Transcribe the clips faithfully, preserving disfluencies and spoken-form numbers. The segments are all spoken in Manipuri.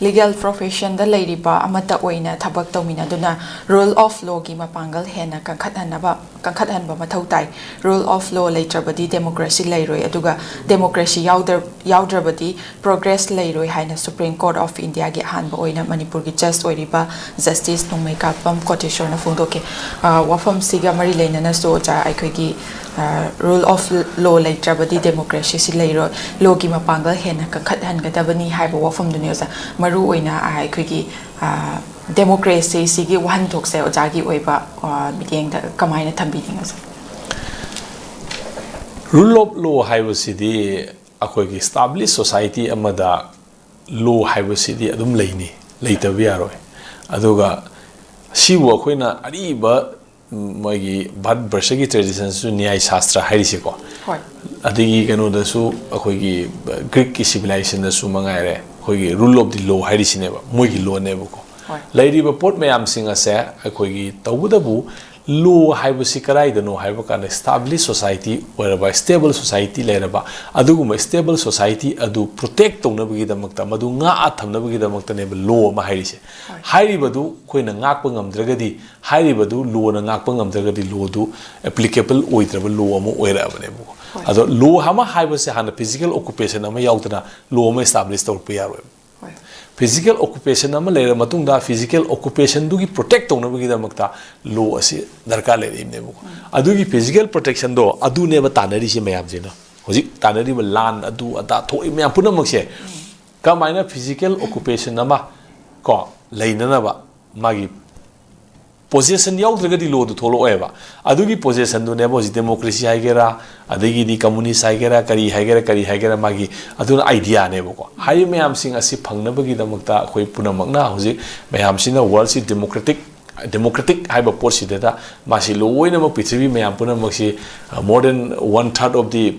ꯂꯤꯒꯦꯜ ꯄ꯭ꯔꯣꯐꯦꯁꯟꯗ ꯂꯩꯔꯤꯕ ꯑꯃꯠꯇ ꯑꯣꯏꯅ ꯊꯕꯛ ꯇꯧꯃꯤꯟꯅꯗꯨꯅ ꯔꯨꯜ ꯑꯣꯐ ꯂꯣꯒꯤ ꯃꯄꯥꯡꯒꯜ ꯍꯦꯟꯅ ꯀꯟꯈꯠꯍꯟꯅꯕ, ꯀꯟꯈꯠꯍꯟꯕ ꯃꯊꯧ ꯇꯥꯏ꯫ ꯔꯨꯜ ꯑꯣꯐ ꯂꯣ ꯂꯩꯇ꯭ꯔꯕꯗꯤ ꯗꯦꯃꯣꯀ꯭ꯔꯦꯁꯤ ꯂꯩꯔꯣꯏ, ꯑꯗꯨꯒ ꯗꯦꯃꯣꯀ꯭ꯔꯦꯁꯤ ꯌꯥꯎꯗ꯭ꯔ-, ꯌꯥꯎꯗ꯭ꯔꯕꯗꯤ ꯄ꯭ꯔꯣꯒ꯭ꯔꯦꯁ ꯂꯩꯔꯣꯏ ꯍꯥꯏꯅ ꯁꯨꯄ꯭ꯔꯤꯝ ꯀꯣꯔꯠ ꯑꯣꯐ ꯏꯟꯗꯤꯌꯥꯒꯤ ꯑꯍꯥꯟꯕ ꯑꯣꯏꯅ ꯃꯅꯤꯄꯨꯔꯒꯤ ꯖꯁ ꯑꯣꯏꯔꯤꯕ ꯖꯁꯇꯤꯁ ꯅꯣꯡꯃꯩꯀꯥꯄꯝ ꯀꯣꯇꯦꯁꯣꯔꯅ ꯐꯣꯡꯗꯣꯛꯈꯤ꯫ ꯑ, ꯋꯥꯐꯝꯁꯤꯒ ꯃꯔꯤ ꯂꯩꯅꯅꯁꯨ ꯑꯣꯖꯥ, ꯑꯩꯈꯣꯏꯒꯤ, ꯑ, ꯔꯨꯜ ꯑꯣꯐ ꯂꯣ ꯂꯩꯇ꯭ꯔꯕꯗꯤ ꯗꯦꯃꯣꯀ꯭ꯔꯦꯁꯤꯁꯤ ꯂꯩꯔꯣꯏ, ꯂꯣꯒꯤ ꯃꯄꯥꯡꯒꯜ ꯍꯦꯟꯅ ꯀꯟꯈꯠꯍꯟꯒꯗꯕꯅꯤ ꯍꯥꯏꯕ ꯋꯥꯐꯝꯗꯨꯅꯤ ꯑꯣꯖꯥ ꯃꯔꯨ ꯑꯣꯏꯅ, ꯑ, ꯑꯩꯈꯣꯏꯒꯤ, ꯑ, ꯗꯦꯃꯣꯀ꯭ꯔꯦꯁꯤꯁꯤꯒꯤ ꯋꯥꯍꯟꯊꯣꯛꯁꯦ ꯑꯣꯖꯥꯒꯤ ꯑꯣꯏꯕ, ꯑ, ꯃꯤꯠꯌꯦꯡꯗ ꯀꯃꯥꯏꯅ ꯊꯝꯕꯤꯅꯤꯡꯉꯤ ꯑꯣꯖꯥ? ꯔꯨꯜ ꯑꯣꯐ ꯂꯣ ꯍꯥꯏꯕꯁꯤꯗꯤ ꯑꯩꯈꯣꯏꯒꯤ ꯏꯁꯇꯥꯕ꯭ꯂꯤꯁ ꯁꯣꯁꯥꯏꯇꯤ ꯑꯃꯗ ꯂꯣ ꯍꯥꯏꯕꯁꯤꯗꯤ ꯑꯗꯨꯝ ꯂꯩꯅꯤ, ꯂꯩꯇꯕ ꯌꯥꯔꯣꯏ꯫ ꯑꯗꯨꯒ ꯁꯤꯕꯨ ꯑꯩꯈꯣꯏꯅ ꯑꯔꯤꯕ, ꯎꯝ, ꯃꯣꯏꯒꯤ ꯚꯥꯔꯠ ꯕꯔꯁꯒꯤ ꯇ꯭ꯔꯦꯗꯤꯁꯟꯁꯨ ꯅ꯭ꯌꯥꯏ ꯁꯥꯁꯇ꯭ꯔ ꯍꯥꯏꯔꯤꯁꯦꯀꯣ, ꯍꯣꯏ꯫ ꯑꯗꯒꯤ ꯀꯩꯅꯣꯗꯁꯨ ꯑꯩꯈꯣꯏꯒꯤ ꯒ꯭ꯔꯤꯛꯀꯤ ꯁꯤꯚꯤꯂꯥꯏꯖꯦꯁꯟꯗꯁꯨ ꯃꯉꯥꯏꯔꯦ, ꯑꯩꯈꯣꯏꯒꯤ ꯔꯨꯜ ꯑꯣꯐ ꯗꯤ ꯂꯣ ꯍꯥꯏꯔꯤꯁꯤꯅꯦꯕ, ꯃꯣꯏꯒꯤ ꯂꯣꯅꯦꯕꯀꯣ꯫ ꯍꯣꯏ꯫ ꯂꯩꯔꯤꯕ ꯄꯣꯠ ꯃꯌꯥꯝꯁꯤꯡ ꯑꯁꯦ ꯑꯩꯈꯣꯏꯒꯤ, ꯇꯧꯕꯇꯕꯨ ꯂꯣ ꯍꯥꯏꯕꯁꯤ ꯀꯗꯥꯏꯗꯅꯣ ꯍꯥꯏꯕ ꯀꯥꯟꯗ, ꯏꯁꯇꯥꯕ꯭ꯂꯤꯁ ꯁꯣꯁꯥꯏꯇꯤ ꯑꯣꯏꯔꯕ, ꯁ꯭ꯇꯦꯕꯜ ꯁꯣꯁꯥꯏꯇꯤ ꯂꯩꯔꯕ, ꯑꯗꯨꯒꯨꯝꯕ ꯁ꯭ꯇꯦꯕꯜ ꯁꯣꯁꯥꯏꯇꯤ ꯑꯗꯨ ꯄ꯭ꯔꯣꯇꯦꯛ ꯇꯧꯅꯕꯒꯤꯗꯃꯛꯇ, ꯃꯗꯨ ꯉꯥꯛꯑ ꯊꯝꯅꯕꯒꯤꯗꯃꯛꯇꯅꯦꯕ ꯂꯣ ꯑꯃ ꯍꯥꯏꯔꯤꯁꯦ꯫ ꯍꯣꯏ꯫ ꯍꯥꯏꯔꯤꯕꯗꯨ ꯑꯩꯈꯣꯏꯅ ꯉꯥꯛꯄ ꯉꯝꯗ꯭ꯔꯒꯗꯤ, ꯍꯥꯏꯔꯤꯕꯗꯨ ꯂꯣꯅ ꯉꯥꯛꯄ ꯉꯝꯗ꯭ꯔꯒꯗꯤ, ꯂꯣꯗꯨ ꯑꯦꯄ꯭ꯂꯤꯀꯦꯕꯜ ꯑꯣꯏꯗ꯭ꯔꯕ ꯂꯣ ꯑꯃ ꯑꯣꯏꯔꯛꯑꯕꯅꯦꯕꯀꯣ꯫ ꯍꯣꯏ꯫ ꯑꯗꯣ ꯂꯣ ꯑꯃ ꯍꯥꯏꯕꯁꯦ ꯍꯥꯟꯅ ꯐꯤꯖꯤꯀꯦꯜ ꯑꯣꯀꯨꯄꯦꯁꯟ ꯑꯃ ꯌꯥꯎꯗꯅ ꯂꯣ ꯑꯃ ꯏꯁꯇꯥꯕ꯭ꯂꯤꯁ ꯇꯧꯔꯛꯄ ꯌꯥꯔꯣꯏꯕ꯫ ꯍꯣꯏ꯫ ꯐꯤꯖꯤꯀꯦꯜ ꯑꯣꯀꯨꯄꯦꯁꯟ ꯑꯃ ꯂꯩꯔ ꯃꯇꯨꯡꯗ, ꯐꯤꯖꯤꯀꯦꯜ ꯑꯣꯀꯨꯄꯦꯁꯟꯗꯨꯒꯤ ꯄ꯭ꯔꯣꯇꯦꯛ ꯇꯧꯅꯕꯒꯤꯗꯃꯛꯇ ꯂꯣ ꯑꯁꯤ ꯗꯔꯀꯥꯔ ꯂꯩꯔꯛꯏꯕꯅꯦꯕꯀꯣ꯫ ꯑꯗꯨꯒꯤ ꯐꯤꯖꯤꯀꯦꯜ ꯄ꯭ꯔꯣꯇꯦꯛꯁꯟꯗꯣ ꯑꯗꯨꯅꯦꯕ ꯇꯥꯟꯅꯔꯤꯁꯦ ꯃꯌꯥꯝꯁꯤꯅ꯫ ꯍꯧꯖꯤꯛ ꯇꯥꯟꯅꯔꯤꯕ ꯂꯥꯟ ꯑꯗꯨ ꯑꯗꯥ ꯊꯣꯛꯏ ꯃꯌꯥꯝ ꯄꯨꯝꯅꯃꯛꯁꯦ ꯀꯃꯥꯏꯅ ꯐꯤꯖꯤꯀꯦꯜ ꯑꯣꯀꯨꯄꯦꯁꯟ ꯑꯃ ꯀꯣ ꯂꯩꯅꯅꯕ ꯃꯥꯒꯤ ꯄꯣꯖꯦꯁꯟ ꯌꯥꯎꯗ꯭ꯔꯒꯗꯤ ꯂꯣꯗꯨ ꯊꯣꯛꯂꯛꯑꯣꯏꯕ꯫ ꯑꯗꯨꯒꯤ ꯄꯣꯖꯦꯁꯟꯗꯨꯅꯦꯕ ꯍꯧꯖꯤꯛ ꯗꯦꯃꯣꯀ꯭ꯔꯦꯁꯤ ꯍꯥꯏꯒꯦꯔꯥ, ꯑꯗꯒꯤꯗꯤ ꯀꯝꯃꯨꯅꯤꯁ ꯍꯥꯏꯒꯦꯔꯥ, ꯀꯔꯤ ꯍꯥꯏꯒꯦꯔꯥ, ꯀꯔꯤ ꯍꯥꯏꯒꯦꯔꯥ, ꯃꯥꯒꯤ ꯑꯗꯨꯅ ꯑꯥꯏꯗꯤꯌꯥꯅꯦꯕꯀꯣ꯫ ꯍꯥꯏꯔꯤꯕ ꯃꯌꯥꯝꯁꯤꯡ ꯑꯁꯤ ꯐꯪꯅꯕꯒꯤꯗꯃꯛꯇ ꯑꯩꯈꯣꯏ ꯄꯨꯝꯅꯃꯛꯅ ꯍꯧꯖꯤꯛ ꯃꯌꯥꯝꯁꯤꯅ ꯋꯥꯔꯜꯁꯤ ꯗꯦꯃꯣꯀ꯭ꯔꯦꯇꯤꯛ, ꯗꯦꯃꯣꯀ꯭ꯔꯦꯇꯤꯛ ꯍꯥꯏꯕ ꯄꯣꯠꯁꯤꯗ ꯃꯥꯁꯤ ꯂꯣꯏꯅꯃꯛ ꯄ꯭ꯔꯤꯊꯤꯕꯤ ꯃꯌꯥꯝ ꯄꯨꯝꯅꯃꯛꯁꯤ, more than one third of the,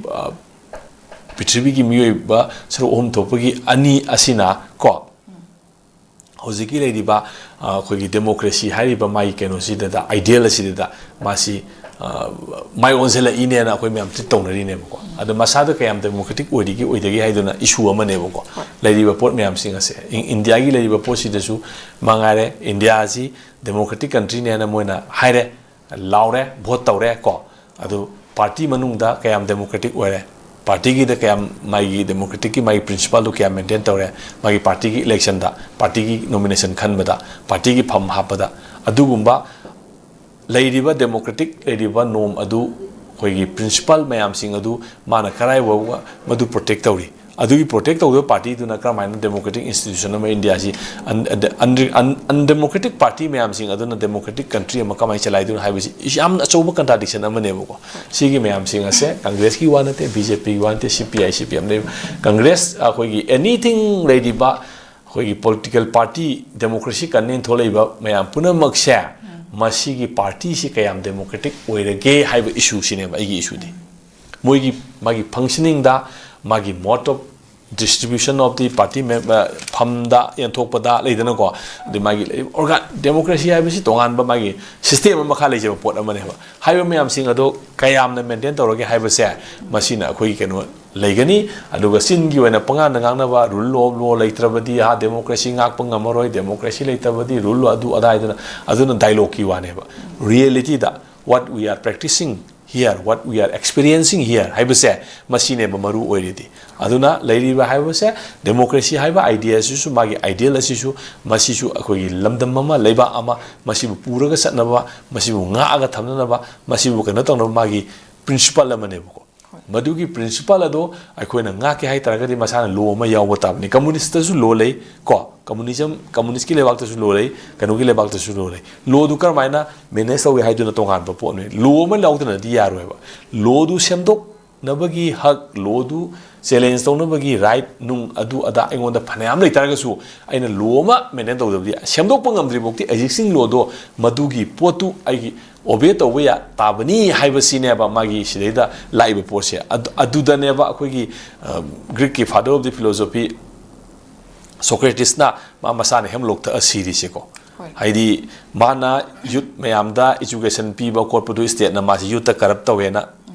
ꯄ꯭ꯔꯤꯊꯤꯕꯤꯒꯤ ꯃꯤꯑꯣꯏꯕ ꯁꯔꯨꯛ ꯑꯍꯨꯝ ꯊꯣꯛꯄꯒꯤ ꯑꯅꯤ ꯑꯁꯤꯅ ꯀꯣ ꯍꯧꯖꯤꯛꯀꯤ ꯂꯩꯔꯤꯕ, ꯑ, ꯑꯩꯈꯣꯏꯒꯤ ꯗꯦꯃꯣꯀ꯭ꯔꯦꯁꯤ ꯍꯥꯏꯔꯤꯕ ꯃꯥꯒꯤ ꯀꯩꯅꯣꯁꯤꯗ, ꯑꯥꯏꯗꯤꯌꯦꯜ ꯑꯁꯤꯗ ꯃꯥꯁꯤ ꯃꯥꯏ ꯑꯣꯟꯁꯤꯜꯂꯛꯏꯅꯦꯅ ꯑꯩꯈꯣꯏ ꯃꯌꯥꯝ ꯇ꯭ꯔꯤꯠ ꯇꯧꯅꯔꯤꯅꯦꯕꯀꯣ꯫ ꯑꯗꯣ ꯃꯁꯥꯗ ꯀꯌꯥꯝ ꯗꯦꯃꯣꯀ꯭ꯔꯦꯇꯤꯛ ꯑꯣꯏꯔꯤꯒꯦ ꯑꯣꯏꯗꯒꯦ ꯍꯥꯏꯗꯨꯅ ꯏꯁꯨ ꯑꯃꯅꯦꯕꯀꯣ꯫ ꯂꯩꯔꯤꯕ ꯄꯣꯠ ꯃꯌꯥꯝꯁꯤꯡ ꯑꯁꯦ ꯏꯟꯗꯤꯌꯥꯒꯤ ꯂꯩꯔꯤꯕ ꯄꯣꯠꯁꯤꯗꯁꯨ ꯃꯉꯥꯏꯔꯦ, ꯏꯟꯗꯤꯌꯥꯁꯤ ꯗꯦꯃꯣꯀ꯭ꯔꯦꯇꯤꯛ ꯀꯟꯇ꯭ꯔꯤꯅꯦꯅ ꯃꯣꯏꯅ ꯍꯥꯏꯔꯦ, ꯂꯥꯎꯔꯦ, ꯚꯣꯠ ꯇꯧꯔꯦ ꯀꯣ꯫ ꯑꯗꯨ ꯄꯥꯔꯇꯤ ꯃꯅꯨꯡꯗ ꯀꯌꯥꯝ ꯗꯦꯃꯣꯀ꯭ꯔꯦꯇꯤꯛ ꯑꯣꯏꯔꯦ, ꯄꯥꯔꯇꯤꯒꯤꯗ ꯀꯌꯥꯝ ꯃꯥꯒꯤ ꯗꯦꯃꯣꯀ꯭ꯔꯦꯇꯤꯛꯀꯤ ꯃꯥꯒꯤ ꯄ꯭ꯔꯤꯟꯁꯤꯄꯥꯜꯗꯨ ꯀꯌꯥꯝ ꯃꯦꯟꯇꯦꯟ ꯇꯧꯔꯦ, ꯃꯥꯒꯤ ꯄꯥꯔꯇꯤꯒꯤ ꯏꯂꯦꯛꯁꯟꯗ, ꯄꯥꯔꯇꯤꯒꯤ ꯅꯣꯃꯤꯅꯦꯁꯟ ꯈꯟꯕꯗ, ꯄꯥꯔꯇꯤꯒꯤ ꯐꯝ ꯍꯥꯞꯄꯗ, ꯑꯗꯨꯒꯨꯝꯕ ꯂꯩꯔꯤꯕ ꯗꯦꯃꯣꯀ꯭ꯔꯦꯇꯤꯛ ꯂꯩꯔꯤꯕ ꯅꯣꯝ ꯑꯗꯨ, ꯑꯩꯈꯣꯏꯒꯤ ꯄ꯭ꯔꯤꯟꯁꯤꯄꯥꯜ ꯃꯌꯥꯝꯁꯤꯡ ꯑꯗꯨ ꯃꯥꯅ ꯀꯔꯥꯏ ꯐꯥꯎꯕ ꯃꯗꯨ ꯄ꯭ꯔꯣꯇꯦꯛ ꯇꯧꯔꯤ? ꯑꯗꯨꯒꯤ ꯄ꯭ꯔꯣꯇꯦꯛ ꯇꯧꯗꯕ ꯄꯥꯔꯇꯤꯗꯨꯅ ꯀꯔꯝꯍꯥꯏꯅ ꯗꯦꯃꯣꯀ꯭ꯔꯦꯇꯤꯛ ꯏꯟꯁꯇꯤꯇ꯭ꯌꯨꯁꯟ ꯑꯃ ꯏꯟꯗꯤꯌꯥꯁꯤ ꯑꯟꯗꯦꯃꯣꯀ꯭ꯔꯦꯇꯤꯛ ꯄꯥꯔꯇꯤ ꯃꯌꯥꯝꯁꯤꯡ ꯑꯗꯨꯅ ꯗꯦꯃꯣꯀ꯭ꯔꯦꯇꯤꯛ ꯀꯟꯇ꯭ꯔꯤ ꯑꯃ ꯀꯃꯥꯏꯅ ꯆꯂꯥꯏꯗꯣꯏꯅꯣ ꯍꯥꯏꯕꯁꯤ ꯌꯥꯝꯅ ꯑꯆꯧꯕ ꯀꯟꯇ꯭ꯔꯥꯗꯤꯛꯁꯟ ꯑꯃꯅꯦꯕꯀꯣ꯫ ꯁꯤꯒꯤ ꯃꯌꯥꯝꯁꯤꯡ ꯑꯁꯦ ꯀꯪꯒ꯭ꯔꯦꯁꯀꯤ ꯋꯥ ꯅꯠꯇꯦ, ꯕꯤ ꯖꯦ ꯄꯤꯒꯤ ꯋꯥ ꯅꯠꯇꯦ, ꯁꯤ P I C P M ꯂꯩ꯫ ꯀꯪꯒ꯭ꯔꯦꯁ, ꯑꯩꯈꯣꯏꯒꯤ ꯑꯦꯅꯤꯊꯤꯡ ꯂꯩꯔꯤꯕ ꯑꯩꯈꯣꯏꯒꯤ ꯄꯣꯂꯤꯇꯤꯀꯦꯜ ꯄꯥꯔꯇꯤ, ꯗꯦꯃꯣꯀ꯭ꯔꯦꯁꯤ ꯀꯟꯅꯦꯅ ꯊꯣꯛꯂꯛꯏꯕ ꯃꯌꯥꯝ ꯄꯨꯝꯅꯃꯛꯁꯦ, ꯃꯁꯤꯒꯤ ꯄꯥꯔꯇꯤꯁꯤ ꯀꯌꯥꯝ ꯗꯦꯃꯣꯀ꯭ꯔꯦꯇꯤꯛ ꯑꯣꯏꯔꯒꯦ ꯍꯥꯏꯕ ꯏꯁꯨꯁꯤꯅꯦꯕ ꯑꯩꯒꯤ ꯏꯁꯨꯗꯤ꯫ ꯃꯣꯏꯒꯤ, ꯃꯥꯒꯤ ꯐꯪꯁꯅꯤꯡꯗ, ꯃꯥꯒꯤ mode of distribution of the party ꯃꯦꯝ-, ꯑ, ꯐꯝꯗ ꯌꯦꯟꯊꯣꯛꯄꯗ ꯂꯩꯗꯅꯀꯣ꯫ ꯑꯗꯩ ꯃꯥꯒꯤ ꯑꯣꯔꯒꯥꯟ, ꯗꯦꯃꯣꯀ꯭ꯔꯦꯁꯤ ꯍꯥꯏꯕꯁꯤ ꯇꯣꯉꯥꯟꯕ ꯃꯥꯒꯤ ꯁꯤꯁꯇꯦꯝ ꯑꯃ ꯃꯈꯥ ꯂꯩꯖꯕ ꯄꯣꯠ ꯑꯃꯅꯦꯕ꯫ ꯍꯥꯏꯔꯤꯕ ꯃꯌꯥꯝꯁꯤꯡ ꯑꯗꯣ ꯀꯌꯥꯝꯅ ꯃꯦꯟꯇꯦꯟ ꯇꯧꯔꯒꯦ ꯍꯥꯏꯕꯁꯦ, ꯃꯁꯤꯅ ꯑꯩꯈꯣꯏꯒꯤ ꯀꯩꯅꯣ ꯂꯩꯒꯅꯤ꯫ ꯑꯗꯨꯒ ꯆꯤꯟꯒꯤ ꯑꯣꯏꯅ ꯄꯉꯥꯡꯗ ꯉꯥꯡꯅꯕ, rule of law ꯂꯩꯇ꯭ꯔꯕꯗꯤ, ꯍꯥ, ꯗꯦꯃꯣꯀ꯭ꯔꯦꯁꯤ ꯉꯥꯛꯄ ꯉꯝꯃꯔꯣꯏ, ꯗꯦꯃꯣꯀ꯭ꯔꯦꯁꯤ ꯂꯩꯇꯕꯗꯤ, rule ꯑꯗꯨ ꯑꯗꯥ ꯍꯥꯏꯗꯅ, ꯑꯗꯨꯅ ꯗꯥꯏꯂꯣꯒꯀꯤ ꯋꯥꯅꯦꯕ꯫ ꯔꯤꯌꯦꯂꯤꯇꯤꯗ, what we are practicing here, what we are experiencing here ꯍꯥꯏꯕꯁꯦ, ꯃꯁꯤꯅꯦꯕ ꯃꯔꯨ ꯑꯣꯏꯔꯤꯗꯤ꯫ ꯑꯗꯨꯅ ꯂꯩꯔꯤꯕ ꯍꯥꯏꯕꯁꯦ, ꯗꯦꯃꯣꯀ꯭ꯔꯦꯁꯤ ꯍꯥꯏꯕ ꯑꯥꯏꯗꯤꯌꯥ ꯑꯁꯤꯁꯨ, ꯃꯥꯒꯤ ꯑꯥꯏꯗꯤꯌꯦꯜ ꯑꯁꯤꯁꯨ, ꯃꯁꯤꯁꯨ ꯑꯩꯈꯣꯏꯒꯤ ꯂꯝꯗꯝ ꯑꯃ, ꯂꯩꯕꯥꯛ ꯑꯃ, ꯃꯁꯤꯕꯨ ꯄꯨꯔꯒ ꯆꯠꯅꯕ, ꯃꯁꯤꯕꯨ ꯉꯥꯛꯑꯒ ꯊꯝꯅꯅꯕ, ꯃꯁꯤꯕꯨ ꯀꯩꯅꯣ ꯇꯧꯅꯕ ꯃꯥꯒꯤ ꯄ꯭ꯔꯤꯟꯁꯤꯄꯜ ꯑꯃꯅꯦꯕꯀꯣ꯫ ꯃꯗꯨꯒꯤ ꯄ꯭ꯔꯤꯟꯁꯤꯄꯜ ꯑꯗꯣ ꯑꯩꯈꯣꯏꯅ ꯉꯥꯛꯀꯦ ꯍꯥꯏ ꯇꯥꯔꯒꯗꯤ ꯃꯁꯥꯅ ꯂꯣ ꯑꯃ ꯌꯥꯎꯕ ꯇꯥꯕꯅꯤ꯫ ꯀꯝꯃꯨꯅꯤꯁꯇꯁꯨ ꯂꯣ ꯂꯩ ꯀꯣ, ꯀꯝꯃꯨꯅꯤꯖꯝ, ꯀꯝꯃꯨꯅꯤꯁꯀꯤ ꯂꯩꯕꯥꯛꯇꯁꯨ ꯂꯣ ꯂꯩ, ꯀꯩꯅꯣꯒꯤ ꯂꯩꯕꯥꯛꯇꯁꯨ ꯂꯣ ꯂꯩ꯫ ꯂꯣꯗꯨ ꯀꯔꯝꯍꯥꯏꯅ ꯃꯦꯅꯦꯖ ꯇꯧꯒꯦ ꯍꯥꯏꯗꯨꯅ ꯇꯣꯉꯥꯟꯕ ꯄꯣꯠꯅꯤ꯫ ꯂꯣ ꯑꯃ ꯌꯥꯎꯗꯅꯗꯤ ꯌꯥꯔꯣꯏꯕ꯫ ꯂꯣꯗꯨ ꯁꯦꯝꯗꯣꯛꯅꯕꯒꯤ ꯍꯛ, ꯂꯣꯗꯨ ꯆꯦꯂꯦꯟꯖ ꯇꯧꯅꯕꯒꯤ ꯔꯥꯏꯠ ꯅꯨꯡ ꯑꯗꯨ ꯑꯗꯥ ꯑꯩꯉꯣꯟꯗ ꯐꯅꯌꯥꯝ ꯂꯩꯇꯥꯔꯒꯁꯨ, ꯑꯩꯅ ꯂꯣ ꯑꯃ ꯃꯦꯟꯇꯦꯟ ꯇꯧꯗꯕꯗꯤ, ꯁꯦꯝꯗꯣꯛꯄ ꯉꯝꯗ꯭ꯔꯤꯐꯥꯎꯗꯤ ꯑꯦꯛꯖꯤꯁꯇꯤꯡ ꯂꯣꯗꯣ, ꯃꯗꯨꯒꯤ ꯄꯣꯠꯇꯨ ꯑꯩꯒꯤ ꯑꯣꯕꯦ ꯇꯧꯕ ꯌꯥ ꯇꯥꯕꯅꯤ ꯍꯥꯏꯕꯁꯤꯅꯦꯕ ꯃꯥꯒꯤ ꯁꯤꯗꯩꯗ ꯂꯥꯛꯏꯕ ꯄꯣꯠꯁꯦ꯫ ꯑꯗꯨ, ꯑꯗꯨꯗꯅꯦꯕ ꯑꯩꯈꯣꯏꯒꯤ, ꯑ, ꯒ꯭ꯔꯤꯛꯀꯤ father of the philosophy ꯁꯣꯀ꯭ꯔꯦꯇꯤꯁꯅ ꯃꯥ ꯃꯁꯥꯅ ꯍꯦꯝꯂꯣꯛ ꯊꯛꯑ ꯁꯤꯔꯤꯁꯦꯀꯣ꯫ ꯍꯥꯏꯗꯤ ꯃꯥꯅ ꯌꯨꯠ ꯃꯌꯥꯝꯗ ꯏꯖꯨꯀꯦꯁꯟ ꯄꯤꯕ ꯈꯣꯠꯄꯗꯨ ꯏꯁꯇꯦꯠꯅ ꯃꯥꯁꯤ ꯌꯨꯠꯇ ꯀꯔꯞ ꯇꯧꯋꯦꯅ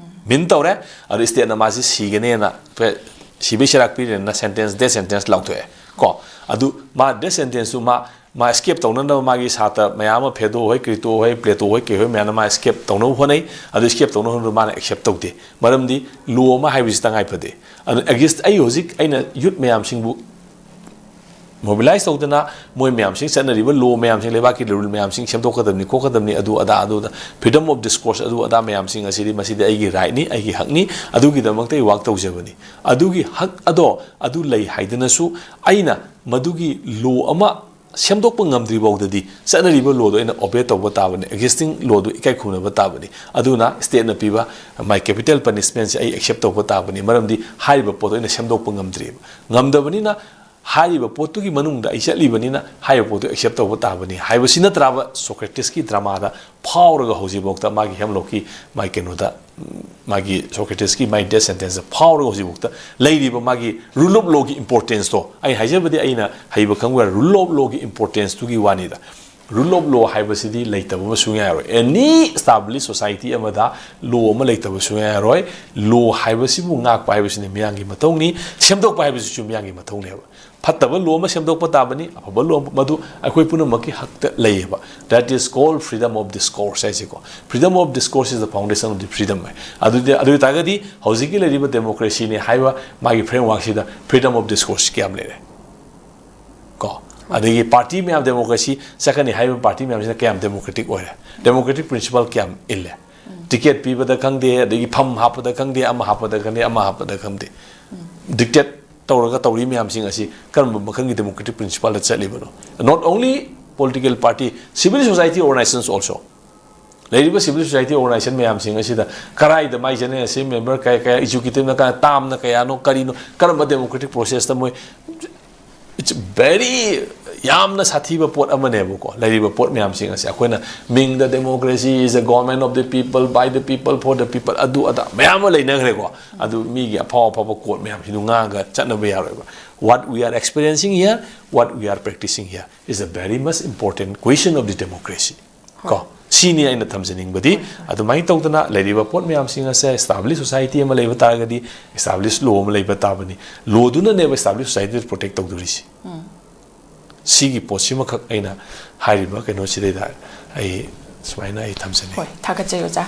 ꯃꯤꯟ ꯇꯧꯔꯦ꯫ ꯑꯗꯨ ꯏꯁꯇꯦꯠꯅ ꯃꯥꯁꯤ ꯁꯤꯒꯅꯦꯅ ꯁꯤꯕꯩ ꯆꯩꯔꯥꯛ ꯄꯤꯔꯦꯅ ꯁꯦꯟꯇꯦꯟꯁ, ꯗꯦꯠ ꯁꯦꯟꯇꯦꯟꯁ ꯂꯥꯎꯊꯣꯛꯑꯦ꯫ ꯀꯣ, ꯑꯗꯨ ꯃꯥ ꯗꯦꯠ ꯁꯦꯟꯇꯦꯟꯁꯇꯨ ꯃꯥ ꯃꯥ ꯏꯁꯀꯦꯞ ꯇꯧꯅꯅꯕ ꯃꯥꯒꯤ ꯁꯥꯇ꯭ꯔ ꯃꯌꯥꯝ ꯑꯃ, ꯐꯦꯗꯣ ꯍꯣꯏ, ꯀ꯭ꯔꯤꯇꯣ ꯍꯣꯏ, ꯄ꯭ꯂꯦꯇꯣ ꯍꯣꯏ, ꯀꯩ ꯍꯣꯏ ꯃꯌꯥꯝꯅ ꯃꯥ ꯏꯁꯀꯦꯞ ꯇꯧꯅꯕ ꯍꯣꯠꯅꯩ꯫ ꯑꯗꯨ ꯏꯁꯀꯦꯞ ꯇꯧꯅꯕ ꯍꯣꯠꯅꯕꯗ ꯃꯥꯅ ꯑꯦꯛꯁꯦꯞ ꯇꯧꯗꯦ꯫ ꯃꯔꯝꯗꯤ ꯂꯣ ꯑꯃ ꯍꯥꯏꯕꯁꯤ ꯇꯉꯥꯏ ꯐꯗꯦ꯫ ꯑꯗꯨ ꯑꯦꯒꯦꯟꯁ ꯑꯩ ꯍꯧꯖꯤꯛ ꯑꯩꯅ ꯌꯨꯠ ꯃꯌꯥꯝꯁꯤꯡꯕꯨ ꯃꯣꯕꯤꯂꯥꯏꯁ ꯇꯧꯗꯅ ꯃꯣꯏ ꯃꯌꯥꯝꯁꯤꯡ ꯆꯠꯅꯔꯤꯕ ꯂꯣ ꯃꯌꯥꯝꯁꯤꯡ, ꯂꯩꯕꯥꯛꯀꯤ ꯔꯨꯜ ꯃꯌꯥꯝꯁꯤꯡ ꯁꯦꯝꯗꯣꯛꯀꯗꯕꯅꯤ, ꯈꯣꯠꯀꯗꯕꯅꯤ, ꯑꯗꯨ ꯑꯗꯥ, ꯑꯗꯨ ꯑꯗꯥ, ꯐ꯭ꯔꯤꯗꯝ ꯑꯣꯐ ꯗꯤꯁꯀꯣꯔꯁ, ꯑꯗꯨ ꯑꯗꯥ ꯃꯌꯥꯝꯁꯤꯡ ꯑꯁꯤꯗꯤ ꯃꯁꯤꯗꯤ ꯑꯩꯒꯤ ꯔꯥꯏꯠꯅꯤ, ꯑꯩꯒꯤ ꯍꯛꯅꯤ, ꯑꯗꯨꯒꯤꯗꯃꯛꯇ ꯑꯩ ꯋꯥꯛ ꯇꯧꯖꯕꯅꯤ꯫ ꯑꯗꯨꯒꯤ ꯍꯛ ꯑꯗꯣ ꯑꯗꯨ ꯂꯩ ꯍꯥꯏꯗꯅꯁꯨ ꯑꯩꯅ ꯃꯗꯨꯒꯤ ꯂꯣ ꯑꯃ ꯁꯦꯝꯗꯣꯛꯄ ꯉꯝꯗ꯭ꯔꯤ ꯐꯥꯎꯗꯗꯤ ꯆꯠꯅꯔꯤꯕ ꯂꯣꯗꯣ ꯑꯩꯅ ꯑꯣꯕꯦ ꯇꯧꯕ ꯇꯥꯕꯅꯤ, ꯑꯦꯛꯖꯤꯁꯇꯤꯡ ꯂꯣꯗꯣ ꯏꯀꯥꯏ ꯈꯨꯝꯅꯕ ꯇꯥꯕꯅꯤ꯫ ꯑꯗꯨꯅ ꯏꯁꯇꯦꯠꯅ ꯄꯤꯕ ꯃꯥꯏ ꯀꯦꯄꯤꯇꯦꯜ ꯄꯅꯤꯁꯃꯦꯟꯁꯦ ꯑꯩ ꯑꯦꯛꯁꯦꯞ ꯇꯧꯕ ꯇꯥꯕꯅꯤ, ꯃꯔꯝꯗꯤ ꯍꯥꯏꯔꯤꯕ ꯄꯣꯠꯇꯣ ꯑꯩꯅ ꯁꯦꯝꯗꯣꯛꯄ ꯉꯝꯗ꯭ꯔꯤꯕ꯫ ꯉꯝꯗꯕꯅꯤꯅ ꯍꯥꯏꯔꯤꯕ ꯄꯣꯠꯇꯨꯒꯤ ꯃꯅꯨꯡꯗ ꯑꯩ ꯆꯠꯂꯤꯕꯅꯤꯅ ꯍꯥꯏꯔꯤꯕ ꯄꯣꯠꯇꯨ ꯑꯦꯛꯁꯦꯞ ꯇꯧꯕ ꯇꯥꯕꯅꯤ ꯍꯥꯏꯕꯁꯤ ꯅꯠꯇ꯭ꯔꯕ ꯁꯣꯀ꯭ꯔꯦꯇꯤꯁꯀꯤ ꯗ꯭ꯔꯃꯥꯗ ꯐꯥꯎꯔꯒ ꯍꯧꯖꯤꯛꯐꯥꯎꯗ ꯃꯥꯒꯤ ꯍꯦꯝꯂꯣꯛꯀꯤ ꯃꯥꯒꯤ ꯀꯩꯅꯣꯗ, ꯎꯝ, ꯃꯥꯒꯤ ꯁꯣꯀ꯭ꯔꯦꯇꯤꯁꯀꯤ ꯃꯥꯒꯤ ꯗꯦꯠ ꯁꯦꯟꯇꯦꯟꯁꯇ ꯐꯥꯎꯔꯒ ꯍꯧꯖꯤꯛꯐꯥꯎꯗ ꯂꯩꯔꯤꯕ ꯃꯥꯒꯤ ꯔꯨꯜ ꯑꯣꯐ ꯂꯣꯒꯤ ꯏꯝꯄꯣꯔꯇꯦꯟꯁꯇꯣ ꯑꯩ ꯍꯥꯏꯖꯕꯗꯤ ꯑꯩꯅ ꯍꯩꯕ ꯈꯪꯕ ꯔꯨꯜ ꯑꯣꯐ ꯂꯣꯒꯤ ꯏꯝꯄꯣꯔꯇꯦꯟꯁꯇꯨꯒꯤ ꯋꯥꯅꯤꯗ꯫ ꯔꯨꯜ ꯑꯣꯐ ꯂꯣ ꯍꯥꯏꯕꯁꯤꯗꯤ ꯂꯩꯇꯕ ꯑꯃ ꯁꯨꯡꯌꯥ ꯌꯥꯔꯣꯏ꯫ ꯑꯦꯅꯤ ꯑꯦꯁꯇꯥꯕ꯭ꯂꯤꯁ ꯁꯣꯁꯥꯏꯇꯤ ꯑꯃꯗ ꯂꯣ ꯑꯃ ꯂꯩꯇꯕ ꯁꯨꯡꯌꯥ ꯌꯥꯔꯣꯏ꯫ ꯂꯣ ꯍꯥꯏꯕꯁꯤꯕꯨ ꯉꯥꯛꯄ ꯍꯥꯏꯕꯁꯤꯅ ꯃꯤꯌꯥꯝꯒꯤ ꯃꯊꯧꯅꯤ, ꯁꯦꯝꯗꯣꯛꯄ ꯍꯥꯏꯕꯁꯤꯁꯨ ꯃꯤꯌꯥꯝꯒꯤ ꯃꯊꯧꯅꯦꯕ꯫ ꯐꯠꯇꯕ ꯂꯣ ꯑꯃ ꯁꯦꯝꯗꯣꯛꯄ ꯇꯥꯕꯅꯤ, ꯑꯐꯕ ꯂꯣ ꯑꯃ, ꯃꯗꯨ ꯑꯩꯈꯣꯏ ꯄꯨꯝꯅꯃꯛꯀꯤ ꯍꯛꯇ ꯂꯩꯌꯦꯕ꯫ That is called freedom of discourse ꯍꯥꯏꯁꯦꯀꯣ꯫ Freedom of discourse is the foundation of the freedom ꯍꯥꯏ꯫ ꯑꯗꯨꯗꯤ, ꯑꯗꯨ ꯑꯣꯏꯇꯥꯔꯒꯗꯤ ꯍꯧꯖꯤꯛꯀꯤ ꯂꯩꯔꯤꯕ ꯗꯦꯃꯣꯀ꯭ꯔꯦꯁꯤꯅꯤ ꯍꯥꯏꯕ ꯃꯥꯒꯤ ꯐ꯭ꯔꯦꯝꯋꯥꯔꯛꯁꯤꯗ freedom of discourse ꯀꯌꯥꯝ ꯂꯩꯔꯦ? ꯀꯣ, ꯑꯗꯒꯤ ꯄꯥꯔꯇꯤ ꯃꯌꯥꯝ ꯗꯦꯃꯣꯀ꯭ꯔꯦꯁꯤ ꯆꯠꯀꯅꯤ ꯍꯥꯏꯔꯤꯕ ꯄꯥꯔꯇꯤ ꯃꯌꯥꯝꯁꯤꯅ ꯀꯌꯥꯝ ꯗꯦꯃꯣꯀ꯭ꯔꯦꯇꯤꯛ ꯑꯣꯏꯔꯦ? ꯗꯦꯃꯣꯀ꯭ꯔꯦꯇꯤꯛ ꯄ꯭ꯔꯤꯟꯁꯤꯄꯜ ꯀꯌꯥꯝ ꯏꯜꯂꯦ? ꯇꯤꯀꯦꯠ ꯄꯤꯕꯗ ꯈꯪꯗꯦ, ꯑꯗꯒꯤ ꯐꯝ ꯍꯥꯞꯄꯗ ꯈꯪꯗꯦ, ꯑꯃ ꯍꯥꯞꯄꯗ ꯈꯪꯗꯦ, ꯑꯃ ꯍꯥꯞꯄꯗ ꯈꯪꯗꯦ, ꯗꯤꯛꯇꯦꯠ ꯇꯧꯔꯒ ꯇꯧꯔꯤ ꯃꯌꯥꯝꯁꯤꯡ ꯑꯁꯤ ꯀꯔꯝꯕ ꯃꯈꯜꯒꯤ democratic ꯄ꯭ꯔꯤꯟꯁꯤꯄꯜꯗ ꯆꯠꯂꯤꯕꯅꯣ? Not only political party, civil society organizations also. ꯂꯩꯔꯤꯕ civil society organization ꯃꯌꯥꯝꯁꯤꯡ ꯑꯁꯤꯗ ꯀꯔꯥꯏꯗ ꯃꯥꯏ ꯖꯦꯅꯔꯦꯜ ꯑꯦꯁꯦꯝꯕ꯭ꯂꯤ ꯃꯦꯝꯕꯔ ꯀꯌꯥ, ꯀꯌꯥ, ꯑꯦꯛꯖꯤꯀ꯭ꯌꯨꯇꯤꯚꯅ ꯀꯌꯥ, ꯇꯥꯝꯅ ꯀꯌꯥꯅꯣ, ꯀꯔꯤꯅꯣ, ꯀꯔꯝꯕ ꯗꯦꯃꯣꯀ꯭ꯔꯦꯇꯤꯛ ꯄ꯭ꯔꯣꯁꯦꯁꯇ ꯃꯣꯏ, it's very, ꯌꯥꯝꯅ ꯁꯥꯊꯤꯕ ꯄꯣꯠ ꯑꯃꯅꯦꯕꯀꯣ꯫ ꯂꯩꯔꯤꯕ ꯄꯣꯠ ꯃꯌꯥꯝꯁꯤꯡ ꯑꯁꯦ ꯑꯩꯈꯣꯏꯅ ꯃꯤꯡꯗ democracy is a government of the people, by the people, for the people, ꯑꯗꯨ ꯑꯗꯥ ꯃꯌꯥꯝ ꯑꯃ ꯂꯩꯅꯈ꯭ꯔꯦꯀꯣ꯫ ꯑꯗꯨ ꯃꯤꯒꯤ ꯑꯐꯥꯎ ꯑꯐꯥꯎꯕ quote ꯃꯌꯥꯝꯁꯤꯗꯨ ꯉꯥꯡꯉꯒ ꯆꯠꯅꯕ ꯌꯥꯔꯣꯏꯕ꯫ What we are experiencing here, what we are practicing here is the very much important question of the democracy. ꯀꯣ, ꯁꯤꯅꯤ ꯑꯩꯅ ꯊꯝꯖꯅꯤꯡꯕꯗꯤ꯫ ꯑꯗꯨꯃꯥꯏꯅ ꯇꯧꯗꯅ ꯂꯩꯔꯤꯕ ꯄꯣꯠ ꯃꯌꯥꯝꯁꯤꯡ ꯑꯁꯦ, established society ꯑꯃ ꯂꯩꯕ ꯇꯥꯔꯒꯗꯤ established law ꯑꯃ ꯂꯩꯕ ꯇꯥꯕꯅꯤ꯫ Lawꯗꯨꯅꯅꯦꯕ established society protect ꯇꯧꯗꯣꯔꯤꯁꯤ꯫ ꯁꯤꯒꯤ ꯄꯣꯠꯁꯤꯃꯈꯛ ꯑꯩꯅ ꯍꯥꯏꯔꯤꯕ ꯀꯩꯅꯣꯁꯤꯗꯩꯗ ꯑꯩ ꯁꯨꯃꯥꯏꯅ ꯑꯩ ꯊꯝꯖꯅꯤꯡꯉꯤ꯫ ꯍꯣꯏ, ꯊꯥꯒꯠꯆꯔꯤ ꯑꯣꯖꯥ꯫